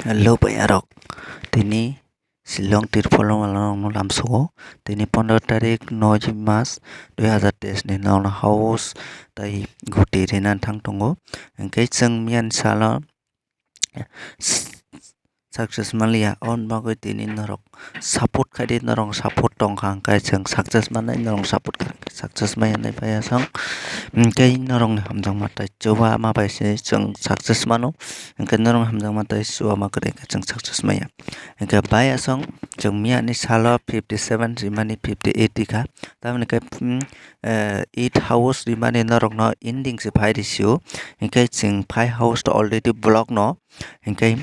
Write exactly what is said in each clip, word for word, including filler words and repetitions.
Hello, bayarok. Tini Shillong Tirpolo malano lamsugo. Tini pondro tarik noi mas dui hazar teis ni nono house tai guti rina thang tongo. Hingke chwng miyani salo success manliya, on bagwi tini norok support khaidi, norok support tongkha, hingke chwng success manai, norok support kha, success maya nai paya song. Hingke norokni hamjakma tai chuba ma bai se chwng success mano, hingke norokni hamjakma tai chuba ma kwrwi hingke chwng success maya. Hingke baya song chwng miyani salo fifty seven rimani fifty eight rikha, tamoni khe, mm, eh, eight house rimani norokno ending se phai risiyo, hingke chwng five house to already block no, hingke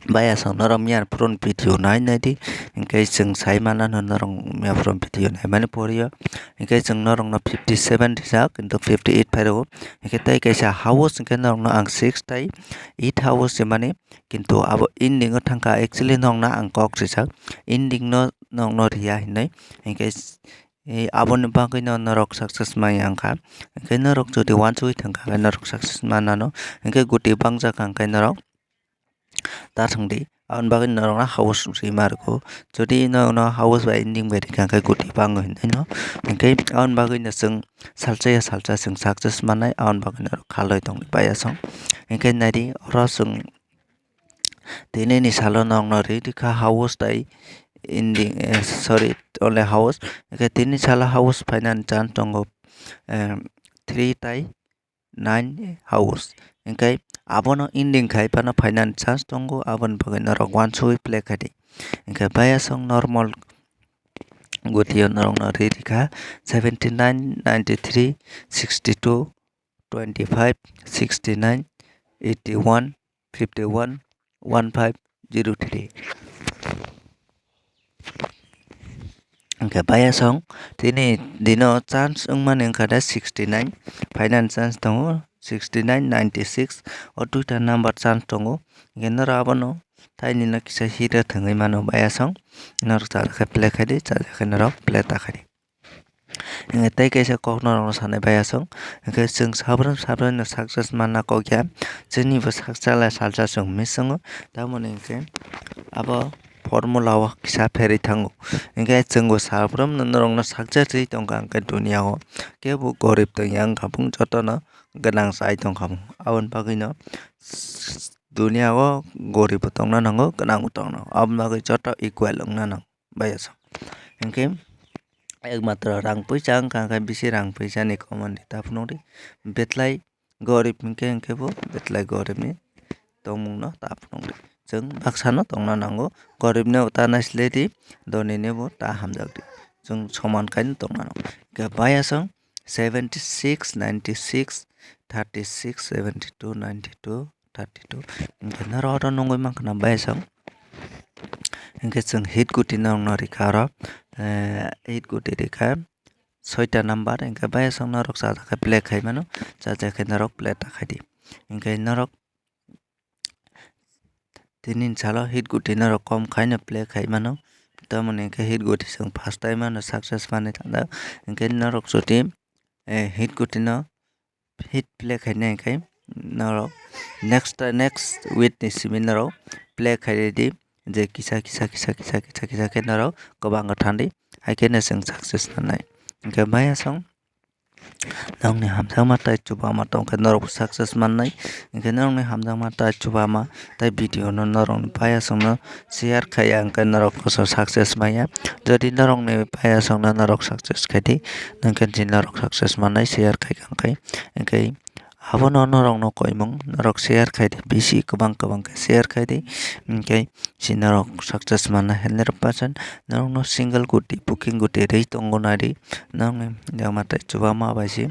baya song norok miyani puron video nai nai di, hingke chwng sai manano norok miya puron video nai mani poriyo, hingke chwng norokno fifty seven rijak, kintu fifty eight phai rwo, hingke tei kaisa house hingke norokno ang six tai eight house rimani, kintu abo ending o thangkha, actually norokno ang kok sijak, ending no norokno riya hinwi, hingke, eh, aboni bagwino norok success maya wngkha, hingke norok jodi uansugwi thangkha khe norok success manano, hingke guti bangjak hingke norok ta thangdi, aboni bagwi norokno house rima rwkho. Jodi norokno house bai ending bai rikha khe guti bango hinwi no. Hingke aboni bagwi no chwng salsa ya salsa chwng success manai, aboni bagwi norok khaloi tongdi baya song. Hingke naidi oro chwng tini ni salo norokno ri rikha house tai ending, eh, sorry, only house. Hingke tini salo house phainani chance tongo, eh, three tai nine house. Hingke abono ending khai phano phainani chance tongo, aboni bagwi norok uansugwi play khaidi. Hingke baya song normal gutio norokno ri rikha seventy nine, ninety three, sixty two, twenty five, sixty nine, eighty one, fifty one, one five zero three. Hingke baya song tini dino chance wngmani wngkha da sixty nine, final chance tongo sixty nine, ninety six, o duita number chance tongo. Hingke norok abono taini no kisa hit rw thangwi mano baya song, norok chajakhe play khaidi, chajakhe norok play ta khaidi. Hingke tei kaisa kok norokno sanai baya song, hingke chwng sabrum sabrum no success manna kok ya, chwngni bo sak chala salsa chwng miss wngo, tamoni hingke abo formula o kisa pherwi thango. Hingke chwngbo sabrum no norokno success rwi tongkha, hingke dunia o kebo gorib tongya wngkha, bung jotono gwnang chai tongkha, aboni bagwino dunia o gorib bo tongna nango, gwnang bo tongna nango, aboni bagwi joto equal wngna nango. Baya song. Hingke ekmatro rang puisa wngkha, hingke bisi rang puisa ni komon di ta phunukdi. Betlai gorib hingke, hingke bo betlai gorib ni tongmung no ta phunukdi. Chwng baksa no tongna nango, gorib ni bo ta naisledi, doni ni bo ta hamjakdi. Chwng soman khai no tongna nango. Hingke baya song seventy six, ninety six, thirty six, seventy two, ninety two, thirty two. Hingke norok oro nugwi mankha na baya song. Hingke chwng hit guti norokno rikha oro, eh, hit guti rikha soita number, hingke baya song norok chajakhe play khai mano, chajakhe norok play ta khaidi. Hingke norok tini salo hit guti norok kom khaino play khai mano, tamoni hingke hit guti chwng first time ano success manwi thangkha. Hingke norok jodi, eh, hit guti no hit play khainai khe norok next, next week ni simi norok play khairidi, je kisa kisa khe norok kwbang thangdi, hai kheno chwng success nangnai. Hingke maya song norokni hamjakma tai chubama tongkhe norok success mannai, hingke norokni hamjakma tai chubama tai video no norokni payasongno share khaiya, hingke norok koso success manya. Jodi norokni payasongno norok success khaidi, hingke je norok success mannai share khaikha, hingke, hingke abono norokno koimung norok share khaidi, bisi kwbang kwbang khe share khaidi, hingke si norok success manna hundred percent. Norokno single guti, booking guti rwi tongo nari, norokni hamjakma tai chubama bai se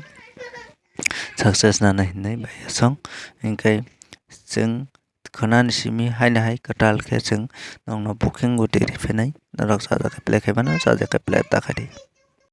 success nana hinwi bai song, hingke chwng khwnani simi haino hai kwtal khe chwng norokno booking guti riphainai, norok chajakhe play khai mano, chajakhe play ta khaidi.